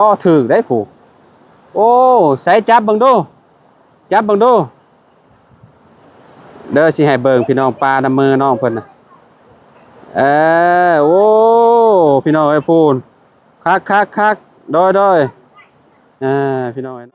ອໍ ຖືກໄດ໋ຜູ້. ໂອ້ ໃສຈັບເບິ່ງດູ ຈັບເບິ່ງດູເດີ ຊິໃຫ້ເບິ່ງພີ່ນ້ອງ ປານຳມືນ້ອງເພິ່ນນະ. ເອີ ໂອ້ ພີ່ນ້ອງເອີຍ ພຸ້ນ ຄັກໆໆ ໂດຍໆ ເອີ ພີ່ນ້ອງເອີຍ.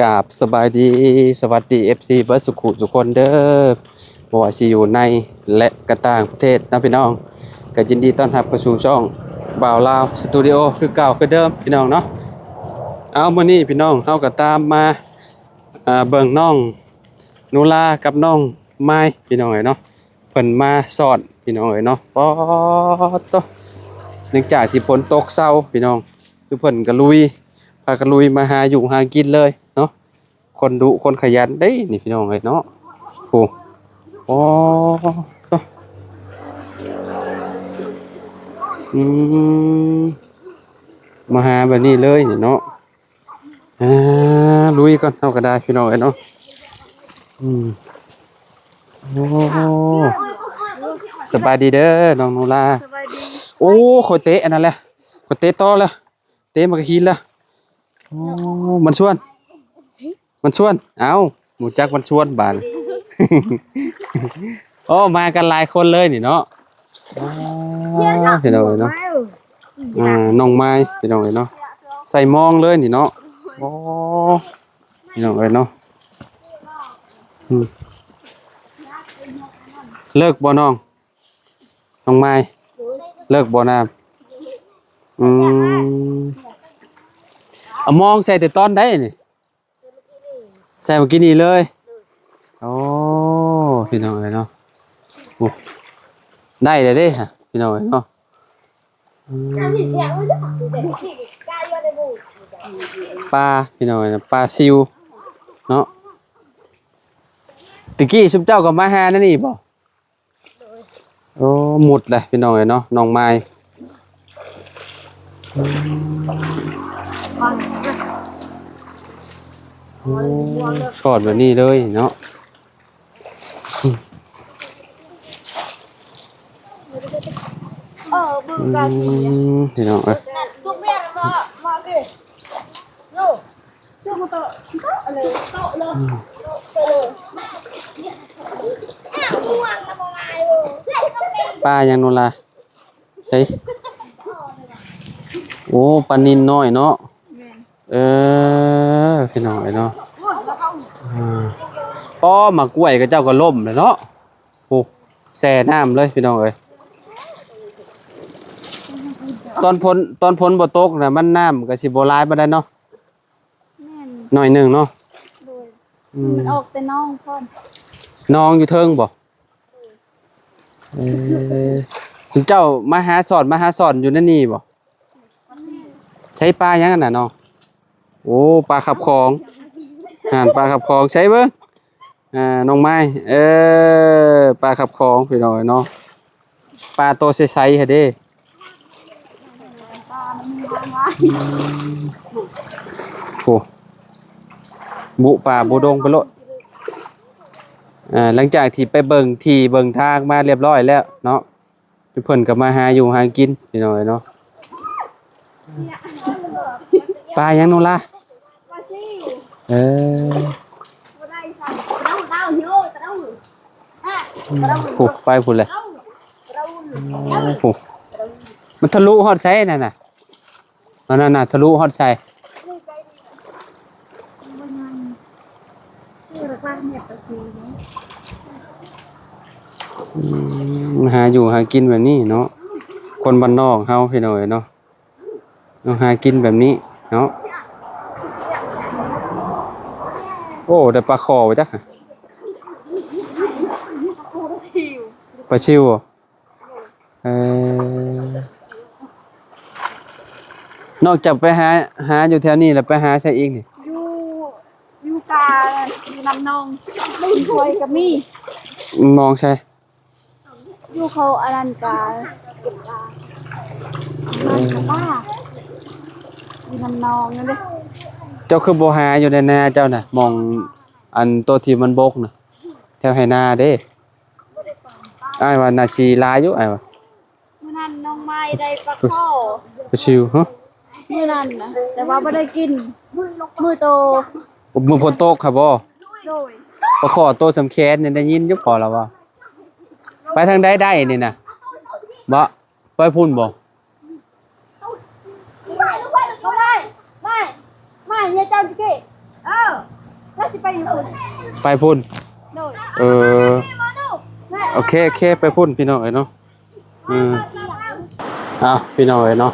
ກາບສະບາຍດີ ສະຫວັດດີ ເອັຟຊີ ເບິດສຸຂູສຸຄົນເດີ. ບໍ່ວ່າຊິຢູ່ໃນ ແລະ ກະຕ່າງປະເທດເນາະພີ່ນ້ອງ ກະຍິນດີຕ້ອນຮັບເຂົ້າສູ່ຊ່ອງບ່າວລາວສະຕູດິໂອຄືເກົ່າຄືເດີມພີ່ນ້ອງເນາະ. ເອົາ ມື້ນີ້ພີ່ນ້ອງ ເຮົາກະຕາມມາ ເບິ່ງນ້ອງນູລາກັບນ້ອງມາຍພີ່ນ້ອງເອີຍເນາະ ເພິ່ນມາສອນພີ່ນ້ອງເອີຍເນາະ. ປາດໂທ້ ຫຼັງຈາກທີ່ຝົນຕົກເຊົາພີ່ນ້ອງ ຄືເພິ່ນກະລຸຍ ພາກັນລຸຍມາຫາຢູ່ຫາກິນເລີຍເນາະ. ຄົນດຸຄົນຂະຫຍັນເດ້ນີ້ພີ່ນ້ອງເອີຍເນາະ. ໂອ້ ໂອ້ ໂທ້ ອືມ ມາຫາແບບນີ້ເລີຍນີ້ເນາະ. ອ່າ ລຸຍກ່ອນເຮົາກະໄດ້ພີ່ນ້ອງເອີຍເນາະ. ອືມ ໂອ້ ສະບາຍດີເດີນ້ອງນູລາ. ສະບາຍດີ. ໂອ້ ຂ້ອຍເຕະອັນນັ້ນແຫຼະ ຂ້ອຍເຕະຕໍ່ແລ້ວ ເຕະມັນກະຫີນລະ. ໂອ້ ມັນຊວນ ມັນຊວນ ເອົ້າ ຮູ້ຈັກມັນຊວນບາດນີ້. ໂອ້ ມາກັນຫຼາຍຄົນເລີຍນີ້ເນາະ. ອ່າ ພີ່ນ້ອງເອີຍເນາະ ອ່າ ນ້ອງມາຍພີ່ນ້ອງເອີຍເນາະ ໃສ່ມອງເລີຍນີ້ເນາະ. ໂອ້ ພີ່ນ້ອງເອີຍເນາະ. ອືມ ເລີກບໍ່ນ້ອງ ນ້ອງມາຍ ເລີກບໍ່ນ້ຳ? ອືມ ເອົາມອງໃສ່ແຕ່ຕອນໃດນີ້? ໃສ່ມື້ກີ້ນີ້ເລີຍ. ໂອ້ ພີ່ນ້ອງເອີຍເນາະ ໂອ້ ໄດ້ແລ້ວເດ້ພີ່ນ້ອງເອີຍເນາະ. ອືມ ປາພີ່ນ້ອງເອີຍ ປາຊິວເນາະ. ຕະກີ້ຊຸມເຈົ້າກະມາຫາແນວນີ້ບໍ່? ໂອ້ ມຸດແຫຼະພີ່ນ້ອງເອີຍເນາະ ນ້ອງມາຍ. ໂອ້ ສອນແບບນີ້ເລີຍເນາະ. ອືມ ພີ່ນ້ອງເອີຍ ປາຫຍັງໂນລາ? ໃສ? ໂອ້ ປານິນນ້ອຍເນາະ. ແມ່ນ. ເອີ ພີ່ນ້ອງເອີຍເນາະ. ອໍ ໝາກກ້ວຍເຂົາເຈົ້າກະລົ້ມແລ້ວເນາະ. ໂອ້ ແຊ່ນ້ຳເລີຍພີ່ນ້ອງເອີຍ. ຕອນຝົນ ຕອນຝົນບໍ່ຕົກນະ ມັນ ນ້ຳກະຊິບໍ່ຫຼາຍປານໃດເນາະ. ແມ່ນ. ໜ້ອຍໜຶ່ງເນາະ. ໂດຍ. ອືມ ມັນອອກແຕ່ໜອງພ້ອມ. ໜອງຢູ່ເທິງບໍ່? ເອີ ເຈົ້າມາຫາສອນ ມາຫາສອນຢູ່ໃນນີ້ບໍ່? ໃຊ້ປາຫຍັງຫັ້ນນະນ້ອງ? ໂອ້ ປາຂັບຂອງ. ຫັ້ນ ປາຂັບຂອງ ໃຊ້ເບິ່ງ. ອ່າ ນ້ອງໄມ້ ເອີ ປາຂັບຂອງ ພີ່ນ້ອງເອີຍເນາະ. ປາໂຕໃສໆຫັ້ນເດ້. ໂອ້ ບຸປ່າບຸດົງໄປໂລດ. ອ່າ ຫຼັງຈາກທີ່ໄປເບິ່ງທີ່ເບິ່ງທາງມາລຽບຮ້ອຍແລ້ວເນາະ ເພິ່ນກະມາຫາຢູ່ຫາກິນ ພີ່ນ້ອງເອີຍເນາະ. ປາຫຍັງໂນລາ? ເອີ ພຸ້ນ ໄປພຸ້ນແຫຼະ. ໂອ້ ມັນທະລຸຮອດໃສນັ້ນນະ? ອັນນັ້ນນະ ທະລຸຮອດໃສ? ອືມ ຫາຢູ່ຫາກິນແບບນີ້ເນາະ ຄົນບ້ານນອກເຮົາ ພີ່ນ້ອງເອີຍເນາະ. ເຮົາຫາກິນແບບນີ້ເນາະ. ໂອ້ ໄດ້ປາຄໍບໍ່ຈັກ ປາຊິວ ປາຊິວ. ເອີ ນອກຈາກໄປຫາ ຫາຢູ່ແຖວນີ້ແລ້ວ ໄປຫາໃສອີກນີ້? ຢູ່ ຢູ່ກາ ຢູ່ນຳໜອງ ໜອງຫ້ວຍກະມີ. ໜອງໃສ? ຢູ່ເຂົາອັນນັ້ນກະ ເກັບປາ. ມັນກໍປາຢູ່ນຳໜອງນັ້ນເດ້. ເຈົ້າຄືບໍ່ຫາຢູ່ໃນນາເຈົ້ານະ ໝ່ອງອັນໂຕທີ່ມັນບົກນະ ແຖວໄຮ່ນາເດ້? ອ້າຍວ່າໜ້າຊິຫຼາຍຢູ່ ອ້າຍວ່າ. ມື້ນັ້ນນ້ອງໄມ້ໄດ້ປາຄໍ່ ປາຊິວ ຮະ? ມື້ນັ້ນນະ ແຕ່ວ່າບໍ່ໄດ້ກິນ ມື້ໂຕ ມື້ຝົນຕົກຫັ້ນບໍ? ໂດຍ ປາຄໍ່ໂຕສ່ຳແຂນນີ້ ໄດ້ຍິນຢູ່ພໍ່ລາວເວົ້າ. ໄປທາງໃດໄດ້ນີ້ນະ? ບໍ່ ໄປພຸ້ນບໍ? ໄປພຸ້ນ ໄປພຸ້ນ ໂດຍ ເອີ ໂອເຄ ໂອເຄ ໄປພຸ້ນ ພີ່ນ້ອງເອີຍເນາະ. ເອີ ເອົາ ພີ່ນ້ອງເອີຍເນາະ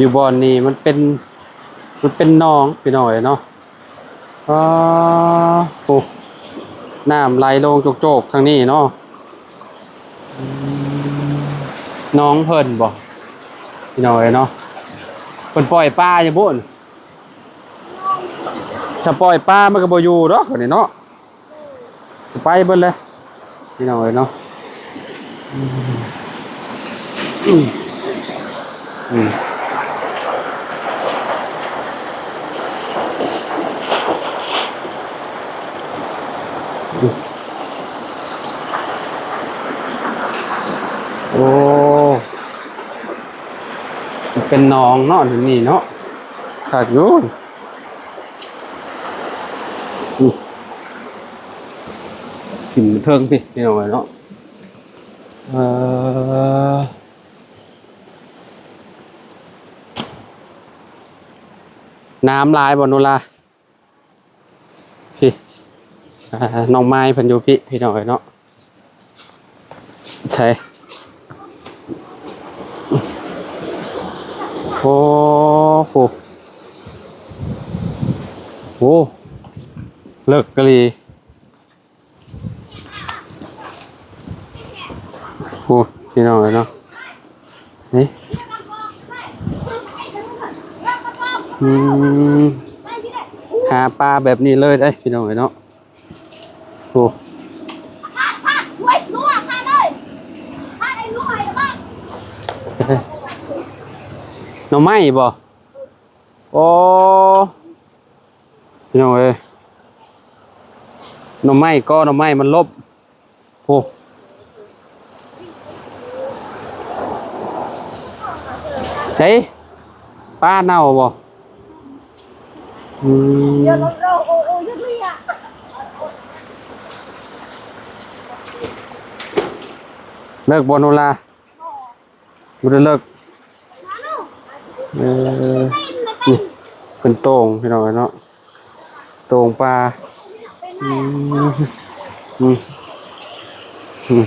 ຢູ່ບ່ອນນີ້ມັນເປັນ ມັນເປັນໜອງ ພີ່ນ້ອງເອີຍເນາະ. ອໍ ໂອ້ ນ້ຳໄຫຼລົງໂຈກໆ ທາງນີ້ເນາະ. ອືມ ໜອງເພິ່ນບໍ ພີ່ນ້ອງເອີຍເນາະ? ເພິ່ນປ່ອຍປາຢູ່ພຸ້ນ. ຖ້າປ່ອຍປາມັນກໍບໍ່ຢູ່ດອກ ອັນນີ້ເນາະ. ໄປເບິດເລີຍ ພີ່ນ້ອງເອີຍເນາະ. ອືມ ອືມ ອືມ ໂອ້ ເປັນໜອງເນາະ ອັນນີ້ເນາະ ຄັກຢູ່. ອືມ ຂຶ້ນເທິງພີ້ ພີ່ນ້ອງເອີຍເນາະ. ເອີ ນ້ຳຫຼາຍບໍ່ໂນລາ? ພີ້ ອ່າ ນ້ອງໄມ້ເພິ່ນຢູ່ພີ້ ພີ່ນ້ອງເອີຍເນາະ. ໃສ ໂອ້ໂຫ ໂອ້ ເລິກອີ່ຫຼີ ໂອ້ ພີ່ນ້ອງເອີຍເນາະ. ນີ້ ອືມ ຫາປາແບບນີ້ເລີຍເດ້ ພີ່ນ້ອງເອີຍເນາະ. ໂອ້ ໜໍ່ໄມ້ບໍ? ໂອ້ ພີ່ນ້ອງເອີຍ ໜໍ່ໄມ້ ກໍໜໍ່ໄມ້ມັນລົບ. ໂອ້ ໃສ ປາເນົ່າບໍ? ອືມ ເລິກບໍ່ໂນລາ? ບໍ່ໄດ້ເລິກ ເອີ ນີ້ເປັນໂຕ່ງ ພີ່ນ້ອງເອີຍເນາະ ໂຕ່ງປາ. ອືມ ອືມ ອືມ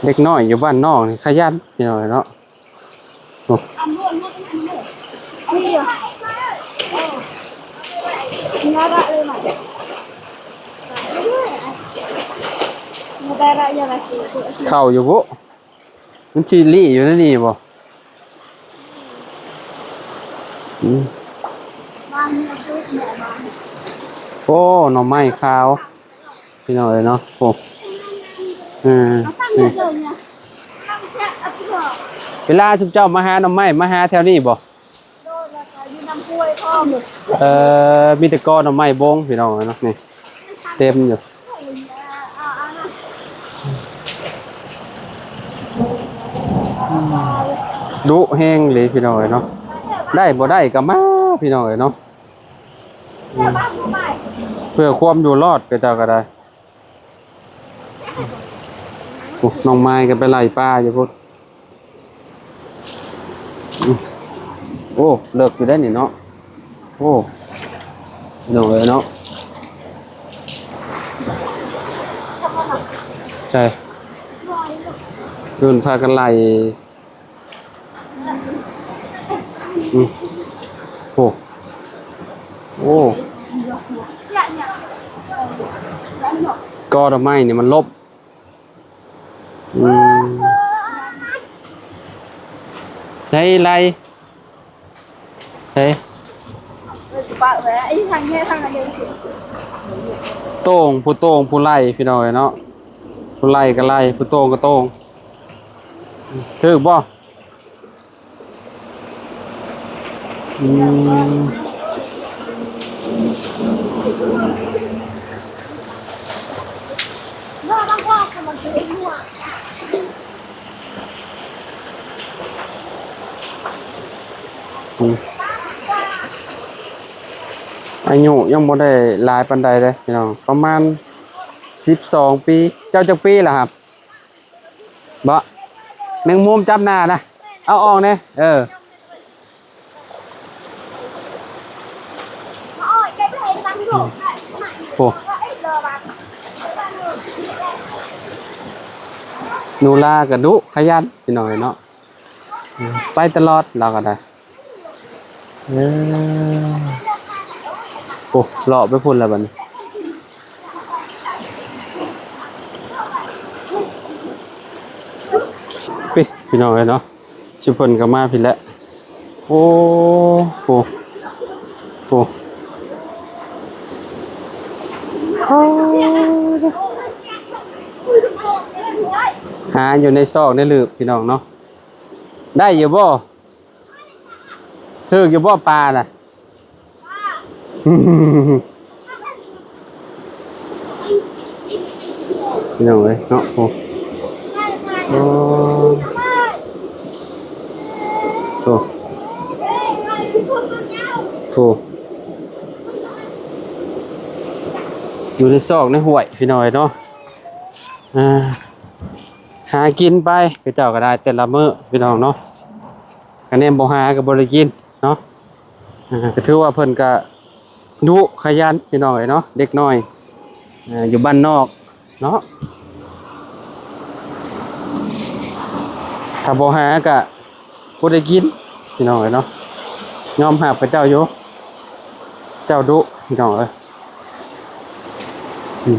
ເດັກນ້ອຍຢູ່ບ້ານນອກນີ້ຂະຫຍັນ ພີ່ນ້ອງເອີຍເນາະ. ໂອ້ ເຂົ້າຢູ່ບໍ່? ມັນຊິລີ້ຢູ່ໃນນີ້ບໍ່? ອືມ ໂອ້ ໜໍ່ໄມ້ຂາວ ພີ່ນ້ອງເອີຍເນາະ. ໂອ້ ເອີ ເວລາຊຸມເຈົ້າມາຫາໜໍ່ໄມ້ ມາຫາແຖວນີ້ບໍ່? ເອີ ມີແຕ່ກໍໜໍ່ໄມ້ບົງ ພີ່ນ້ອງເອີຍເນາະ ນີ້ເຕັມຢູ່ ດຸແຮງເລີຍ ພີ່ນ້ອງເອີຍເນາະ. ໄດ້ບໍ່ໄດ້ກໍມາ ພີ່ນ້ອງເອີຍເນາະ ເພື່ອຄວາມຢູ່ລອດຂະເຈົ້າກໍໄດ້. ໂອ້ ນ້ອງມາຍກໍໄປໄລ່ປາຢູ່ພຸ້ນ. ອືມ ໂອ້ ເລິກຢູ່ເດ້ນີ້ເນາະ. ໂອ້ ພີ່ນ້ອງເອີຍເນາະ ໃຊ່ ເພິ່ນພາກັນໄລ່. ອືມ ໂອ້ ໂອ້ ກໍດອກໄມ້ນີ້ມັນລົບ. ອືມ ໃສ່ໄລ່ ໃສ່ ໂຕ່ງ ຜູ້ໂຕ່ງຜູ້ໄລ່ ພີ່ນ້ອງເອີຍເນາະ. ຜູ້ໄລ່ກໍໄລ່ ຜູ້ໂຕ່ງກໍໂຕ່ງ. ຖືກບໍ່? ອືມ ອືມ ອາຍຸຍັງບໍ່ໄດ້ຫຼາຍປານໃດເດ້ພີ່ນ້ອງ ປະມານສິບສອງປີ. ເຈົ້າຈັກປີລະຄັບ? ບໍ່ ແມງມຸມຈັບໜ້ານະ ເອົາອອກແດ່. ເອີ ໂອ້ ໂນລາກະດຸຂະຫຍັນ ພີ່ນ້ອງເອີຍເນາະ ໄປຕະຫຼອດລາວກະໄດ້. ເອີ ໂອ້ ເລາະໄປພຸ້ນແລ້ວບັດນີ້ ປິ ພີ່ນ້ອງເອີຍເນາະ ຊຸມເພິ່ນກະມາພີ້ແຫຼະ. ໂອ້ ໂອ້ ໂອ້ ຫາຢູ່ໃນຊອກໃນຫຼີບ ພີ່ນ້ອງເນາະ ໄດ້ຢູ່ບໍ່? ຖືກຢູ່ບໍ່ປານະ? ພີ່ນ້ອງເອີຍເນາະ ໂອ້ ໂອ້ ໂອ້ ໂອ້ ຢູ່ໃນຊອກໃນຫ້ວຍ ພີ່ນ້ອງເອີຍເນາະ ອ່າ ຫາກິນໄປ ເຂົາເຈົ້າກະໄດ້ແຕ່ລະມື້ ພີ່ນ້ອງເນາະ ກະແນມບໍ່ຫາກະບໍ່ໄດ້ກິນເນາະ. ອ່າ ກະຖືວ່າເພິ່ນກະດຸຂະຫຍັນ ພີ່ນ້ອງເອີຍເນາະ ເດັກນ້ອຍ ອ່າ ຢູ່ບ້ານນອກເນາະ ຖ້າບໍ່ຫາກະບໍ່ໄດ້ກິນ ພີ່ນ້ອງເອີຍເນາະ ຍອມຮັບເຂົາເຈົ້າຢູ່ ເຈົ້າດຸ ພີ່ນ້ອງເອີຍ. ອືມ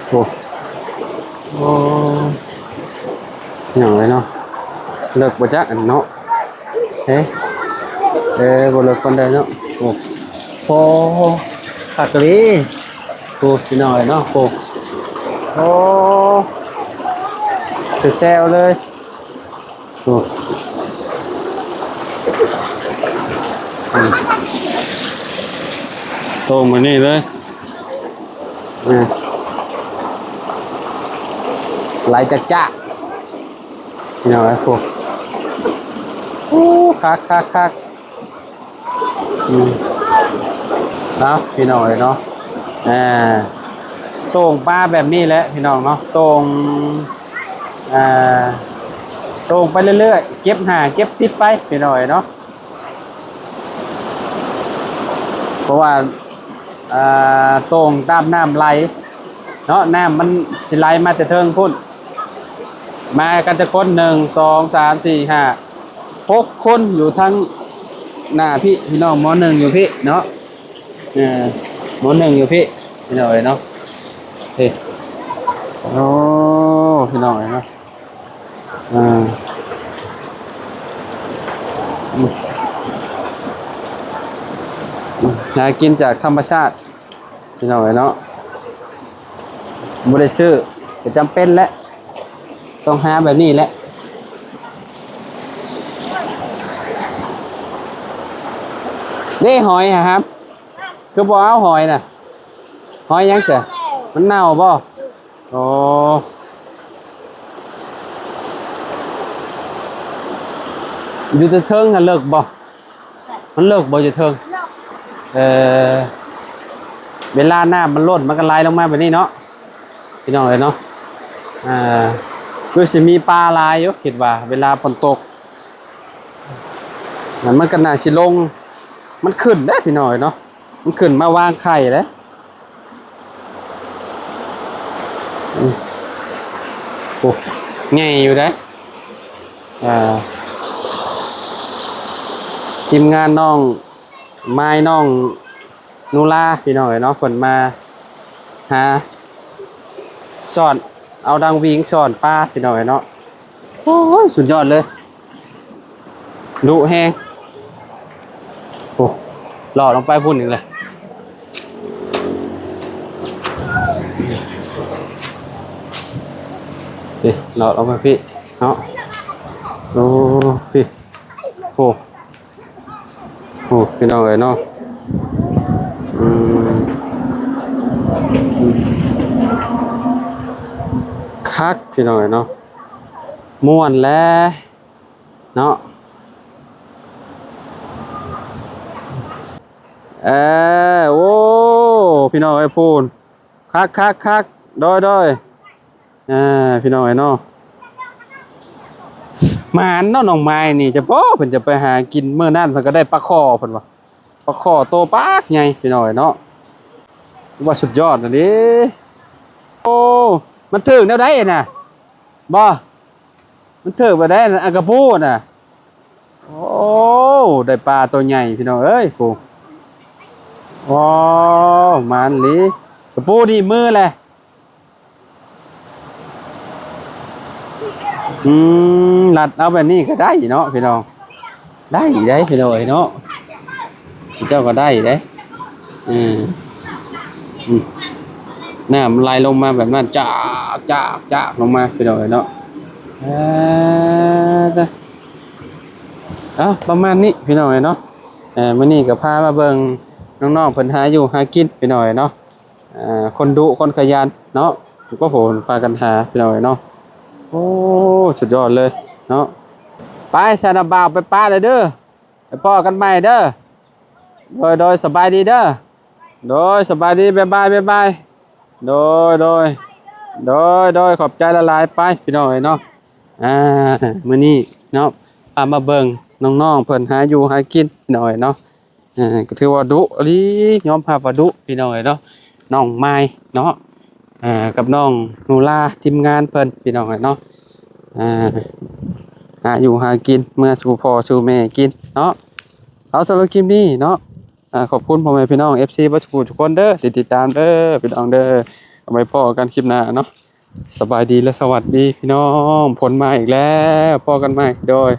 ໂອ້ ໂອ້ ໂອ້ ຫຍັງເລີຍເນາະ ເລິກບໍ່ຈັກອັນເນາະ ເອີ ເອີ ບໍ່ເລິກປານໃດເນາະ ໂອ້ ໂອ້ ຄັກອີ່ຫຼີ ໂອ້ ພີ່ນ້ອງເອີຍເນາະ ໂອ້ ໂອ້ ແຊວເລີຍ. ໂອ້ ອືມ ໂຕ່ງມານີ້ເລີຍ ອືມ ໄຫຼຈັກໆ ພີ່ນ້ອງເອີຍ ໂອ້ ໂອ້ ຄັກໆໆ. ອືມ ເອົາ ພີ່ນ້ອງເອີຍເນາະ ອ່າ ໂຕ່ງປາແບບນີ້ແຫຼະພີ່ນ້ອງເນາະ ໂຕ່ງ ອ່າ ໂຕ່ງໄປເລື້ອຍໆ ເກັບຫ້າເກັບສິບໄປພີ່ນ້ອງເອີຍເນາະ ເພາະວ່າ ອ່າ ໂຕ່ງຕາມນ້ຳໄຫຼເນາະ ນ້ຳມັນຊິໄຫຼມາແຕ່ເທິງພຸ້ນ ມາກັນຈັກຄົນ ໜຶ່ງ ສອງ ສາມ ສີ່ ຫ້າ ຫົກຄົນຢູ່ທາງໜ້າພີ້ ພີ່ນ້ອງ ໝໍໜຶ່ງຢູ່ພີ້ເນາະ ເອີ ໝໍໜຶ່ງຢູ່ພີ້ ພີ່ນ້ອງເອີຍເນາະ ເອີ ໂອ້ ພີ່ນ້ອງເອີຍເນາະ ອ່າ ອືມ ຫາກິນຈາກທຳມະຊາດ ພີ່ນ້ອງເອີຍເນາະ ບໍ່ໄດ້ຊື້ ກະຈຳເປັນແຫຼະ ຕ້ອງຫາແບບນີ້ແຫຼະ ເດ້ຫອຍຫະ ຄືບໍ່ເອົາຫອຍນະ ຫອຍຫຍັງຊະ ມັນເນົ່າບໍ່? ອໍ ຢູ່ແຕ່ເທິງຫັ້ນເລິກບໍ່? ມັນເລິກບໍ່ຢູ່ເທິງ? ເອີ ເວລານ້ຳມັນລົ້ນ ມັນກະໄຫຼລົງມາແບບນີ້ເນາະ ພີ່ນ້ອງເອີຍເນາະ ອ່າ ຄືຊິມີປາຫຼາຍຢູ່ ຄິດວ່າເວລາຝົນຕົກ ມັນກະໜ້າຊິລົງ ມັນຂຶ້ນເດ້ພີ່ນ້ອງເອີຍເນາະ ມັນຂຶ້ນມາວາງໄຂ່ເດ້ ອືມ ໂອ້ ໃຫຍ່ຢູ່ເດ້ ອ່າ ທີມງານນ້ອງມາຍ ນ້ອງນູລາ ພີ່ນ້ອງເອີຍເນາະ ເພິ່ນມາຫາ ຊ້ອນ ເອົາດັງຫວີງຊ້ອນປາ ພີ່ນ້ອງເອີຍເນາະ ໂອ້ຍ ສຸດຍອດເລີຍ ດຸແຮງ ໂອ້ ເລາະລົງໄປພຸ້ນອີກແລ້ວ ເນາະ ເອົາໄປພີ້ເນາະ ໂອ້ ພີ້ ໂອ້ ໂອ້ ພີ່ນ້ອງເອີຍເນາະ ອືມ ຄັກ ພີ່ນ້ອງເອີຍເນາະ ມ່ວນແຫຼະເນາະ ເອີ ໂອ້ ພີ່ນ້ອງເອີຍ ພູນ ຄັກໆໆ ໂດຍໆ ອ່າ ພີ່ນ້ອງເອີຍເນາະ ໝານເນາະ ນ້ອງໄມ້ນີ້ ຈະບໍ່ ເພິ່ນຈະໄປຫາກິນ ມື້ນັ້ນເພິ່ນກໍໄດ້ປາຄໍ່ ເພິ່ນວ່າ ປາຄໍ່ໂຕປາກໃຫຍ່ ພີ່ນ້ອງເອີຍເນາະ ວ່າສຸດຍອດອີ່ຫຼີ ໂອ້ ມັນຖືກແນວໃດນະ ບໍ່ ມັນຖືກແບບໃດນະ ອັນກະປູນະ ໂອ້ ໄດ້ປາໂຕໃຫຍ່ພີ່ນ້ອງເອີຍ ໂອ້ ໂອ້ ໝານອີ່ຫຼີ ກະປູນີ້ມືແຫຼະ ອືມ ລັດເອົາແບບນີ້ກໍໄດ້ເນາະພີ່ນ້ອງ ໄດ້ເດ້ພີ່ນ້ອງເອີຍເນາະ ເຈົ້າກໍໄດ້ເດ້ ເອີ ອືມ ນ້ຳໄຫຼລົງມາແບບນັ້ນ ຈາກ ຈາກ ຈາກລົງມາພີ່ນ້ອງເອີຍເນາະ ເອີ ເອົາ ປະມານນີ້ພີ່ນ້ອງເອີຍເນາະ ເອີ ມື້ນີ້ກໍພາມາເບິ່ງນ້ອງໆເພິ່ນຫາຢູ່ຫາກິນພີ່ນ້ອງເອີຍເນາະ ເອີ ຄົນດຸຄົນຂະຫຍັນເນາະ ກໍໂຫ ພາກັນຫາພີ່ນ້ອງເອີຍເນາະ ໂອ້ ສຸດຍອດເລີຍເນາະ ໄປຊະນະບ່າວ ໄປປະແລ້ວເດີ ໄປພໍ້ກັນໃໝ່ເດີ ໂດຍ ໂດຍ ສະບາຍດີເດີ ໂດຍ ສະບາຍດີ ບາຍບາຍ ບາຍບາຍ ໂດຍ ໂດຍ ໂດຍ ໂດຍ ຂອບໃຈຫຼາຍໆ ໄປພີ່ນ້ອງເອີຍເນາະ ອ່າ ມື້ນີ້ເນາະ ພາມາເບິ່ງນ້ອງໆເພິ່ນຫາຢູ່ຫາກິນພີ່ນ້ອງເອີຍເນາະ ເອີ ກໍຖືວ່າດຸອີ່ຫຼີ ຍອມຮັບວ່າດຸພີ່ນ້ອງເອີຍເນາະ ນ້ອງມາຍເນາະ ເອີ ກັບນ້ອງນູລາ ທີມງານເພິ່ນພີ່ນ້ອງເອີຍເນາະ ອ່າ ຫາຢູ່ຫາກິນ ເມືອສູ່ພໍ່ສູ່ແມ່ກິນເນາະ ເອົາ ສຳລັບຄລິບນີ້ເນາະ ອ່າ ຂອບຄຸນພໍ່ແມ່ພີ່ນ້ອງ ເອັຟຊີ ເບິດທຸກຜູ້ທຸກຄົນເດີ ທີ່ຕິດຕາມເດີພີ່ນ້ອງເດີ ເອົາໄວ້ພໍ້ກັນຄລິບໜ້າເນາະ ສະບາຍດີ ແລະ ສະຫວັດດີພີ່ນ້ອງ ຝົນມາອີກແລ້ວ ພໍ້ກັນໃໝ່ ໂດຍ